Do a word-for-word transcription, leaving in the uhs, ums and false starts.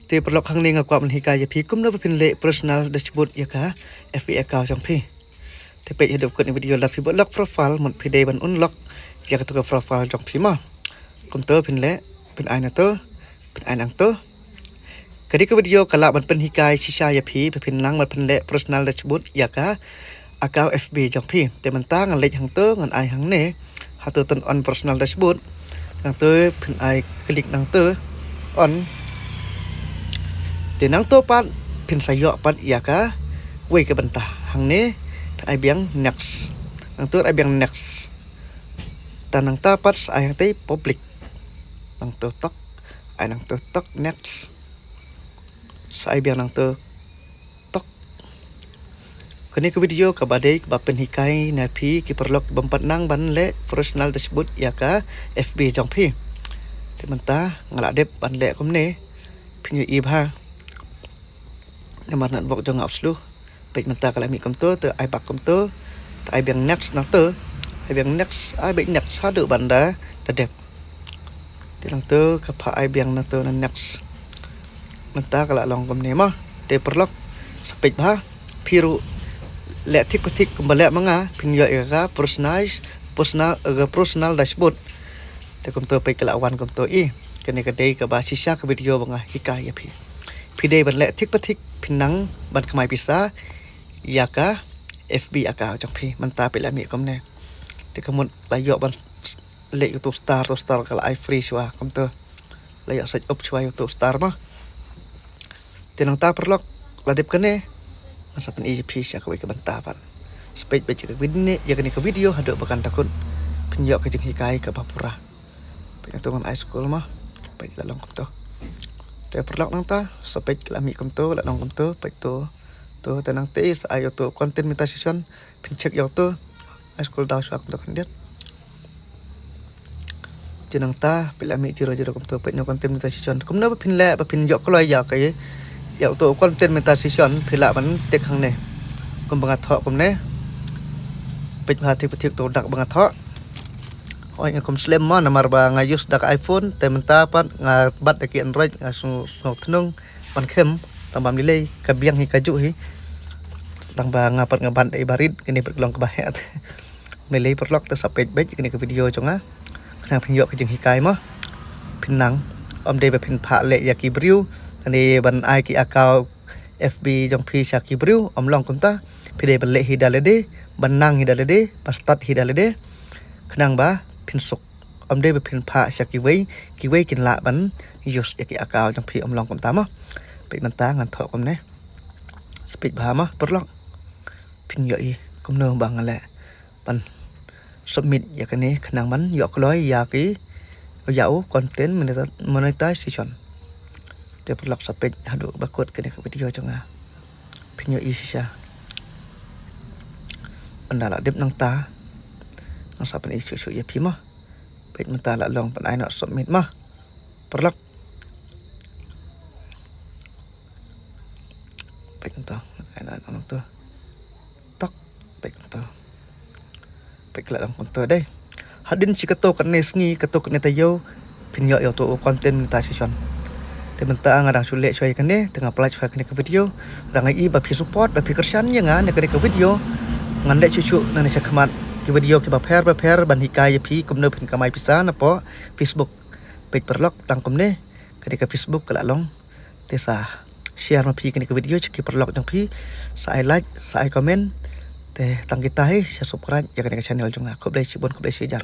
Te paralok, hangne nga kwah ban hikai ïa phi kumno ba phin leh personal dashboard ïa ka F B account jong phi. Te peit haduh kut ïa ka video. Lada phi ba lock profile, mut phi dei ban unlock ïa kato ka profile jong phi mo. Kumto phin leh, phin ai na to, phin ai nangto. Kane ka video ka lah ban pynhikai shisha ïa phi ba phin nang ban pynleh personal dashboard ïa ka account F B jong phi. Te mynta ngan leit hangto, ngan ai hangne, hato turn on personal dashboard. Nangto phin ai klik nangto on. Te nangto pat phin sa ïoh pat ïa kawei ka bynta. Hangne phin ai biang next. Nangto ai biang next. Te nangta pat sa ai hangtei public. Nangto tok, ai nangto tok, next. Sa ai biang nangto tok. Kane ka video kaba dei kaba pynhikai na phi ki paralok ki bym pat nang ban leh personal dashboard ïa ka F B jong phi. Te mynta nga la dep ban leh kumne. Phin ïohi bha. Namar network jong nga up slow. Peit mynta ka la mih kumto, te ai back kumto. Te ai biang next nangto. Ai biang next, ai biang next haduh ban da, da dep. Te nangto ka phah ai biang nangto na next. Mynta ka la long kumne mo. Te paralok, sa peit bha. Phi ruh leh thik pa thik kumba leh ma nga, phin ïoh ïa ka personalize, personal, ka personal dashboard. Te kumto peit ka la wan kumto i. Kane ka dei kaba shisha ka video ba nga hikai ïa phi. Phi dei ban leh thik pa thik, phin nang ban kamai pisa ïa ka F B account jong phi. Mynta peit la mih kumne. Te ka mut la ïoh ban leh ïa uto star, uto star ka la ai free shuwa kumto. La ïoh set up shuwa ïa uto star mo. Te nangta paralok, la dep kane, ngan sa pyni ïa phi sha kawei ka bynta pat. Sa peit beit ïa ka video, ïa kane ka video haduh ba kan da kut. Phin ïoh ka jinghikai kaba pura. Peit nangto ngan ai scroll mo. Peit la long kumto. Te paralok nangta, sa peit la mih kumto, la long kumto, peit to. To, te nangta sa ai ïa uto content monetization, phin check ïa uto. Ai scroll down shuwa kumto khyndiat. Te nangta peit la mih zero zero kumto, peit na content monetization. Kumno ba phin leh ba phin ïoh kloi ïa ka, ïa uto content monetization, phi lah ban tick hangne. Kumba nga thoh kumne. Peit bha thik pa thik to dak ba nga thoh. Hooid, nga kum slem mo namar ba nga use da ka iPhone, te mynta pat nga bat da ki Android, nga sngew, sngew thnung ban khem. Tang ba ym lei lei, ka biang hi ka juh hi. Tang ba nga pat nga bat da i barit, kane pat ka long kaba heh. Ym lei lei paralok, te sa peit beit kane ka video jong nga. Khnang phin ïoh ka jinghikai mo. Phin nang, ym dei ba phin phah leh ïa ki briew, kane ban ai ki account F B jong phi sha ki briew, ym long kumta. Phi dei ban leh hi da lade, ban nang hi da lade, ban start hi da lade. Khnang ba phin suk. Ym dei ba phin phah sha kiwei, kiwei kin lah ban use ïa ki account jong phi, ym long kumta mo. Peit mynta ngan thoh kumne. Sa peit bha mo paralok. Phin ïohi kumno ba nga leh ban submit ïa kane khnang ban ïoh kloi ïa ki, ïa u content moneta-, monetization. Te paralok sa peit haduh ba kut kane ka video jong nga. Phin ïohi shisha. Ynda la dep nangta, ngan sa pyni shuh shuh ïa phi mo. Peit mynta la long, pyn ai noh submit mo. Paralok. Peit mynta, ai noh nangto. Tok, peit mynta. Peit ka la long kumta dei. Hadien shi kato katne sngi, kato katne taïew, phin ïoh ïa uto u content monetization. Te mynta nga dang shu leh shuwa ïa kane, te nga pynlait shuwa ïa kane ka video. Dang ïohi ba phi support, ba phi kyrshan ïa nga na kane ka video. Ngan leh shuh shuh nangne sha khmat ki video kiba pher ba pher ban hikai ïa phi kumno phin kamai pisa napoh Facebook. Peit paralok, tang kumne, kane ka Facebook ka la long. Te sa share ma phi kane ka video sha ki paralok jong phi. Sa ai like, sa ai comment. Te tang kita hi, sa subscribe ïa kane ka channel jong nga. Khublei shibun, khublei shihajar.